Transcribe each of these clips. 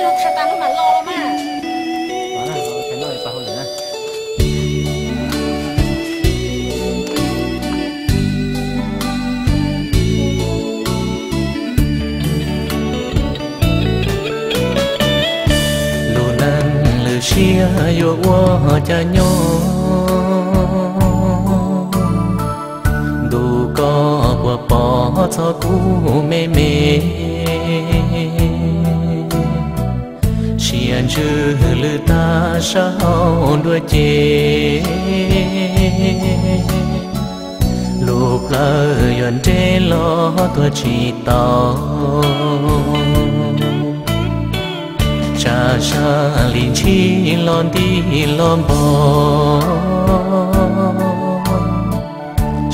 Lub neej lwm siab yuav ua cas nyob, ntuj koj puas pom txog kuv me me. Siav ntsws lwj tag sab hauv nruab cev, lub plawv yuav nres los tuag tsis tau. Tsam sab li ntshis los nti los npog,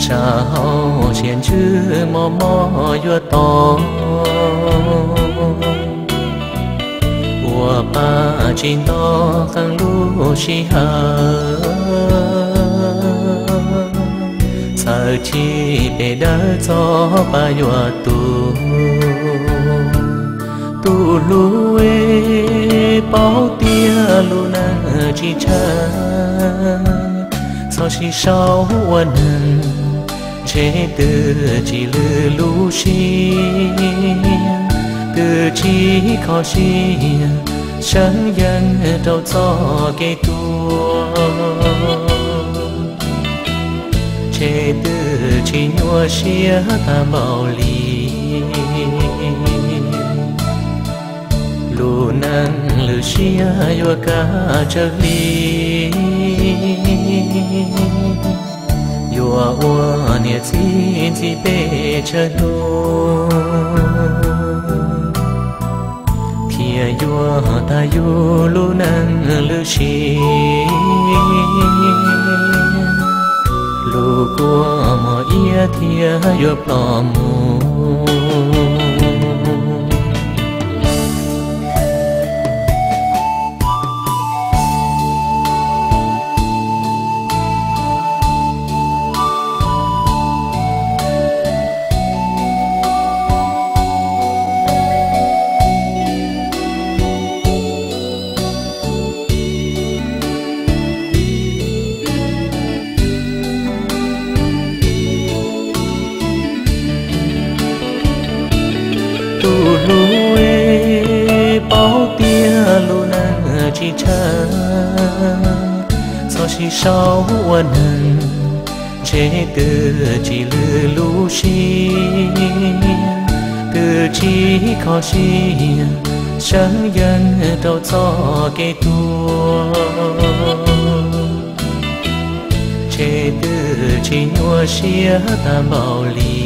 sab hauv siav ntsws mos mos yuav tog. Ua pa tsis nto qee lub sij hawm, txhawm chim pes dawb txog pa yuav tu. Tus hlub, paub tias lub neej tsis tshav, txhob sib sau ua neeg, ntshe twb tsis lwm lub siab, twb tsis kho siab, seeb yeej rau txoj kev tuag. Ntshe twb tsis nyuaj siab tag npaum li, lub neej lwm siab yuav kaj tsawg li. Yuav ua niam txiv ntxiv peb tsawg hnub, thiaj yuav tag yus lub neej lwm siab. Lub kua muag iab thiaj yuav ploj mus. Tus hlub, paub tias lub neej tsis tshav, txhob sib sau ua neeg, ntshe twb tsis lwm lub siab, twb tsis kho siab, seeb yeej rau txoj kev tuag. Ntshe twb tsis nyuaj siab tag npaum li,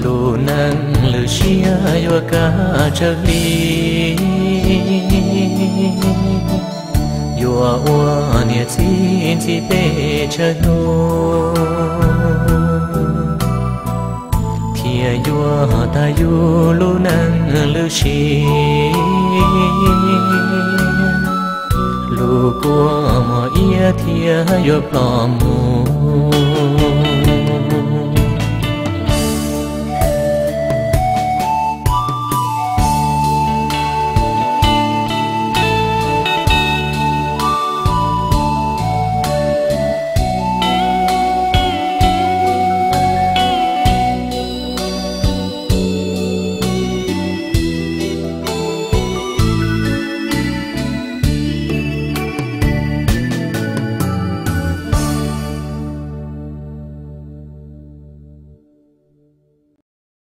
lub neej lwm siab yuav kaj tsawg li. Yuav ua niam txiv ntxiv peb tsawg hnub, thiaj yuav tag yus lub neej lwm siab. Lub kua muag iab thiaj yuav ploj mus.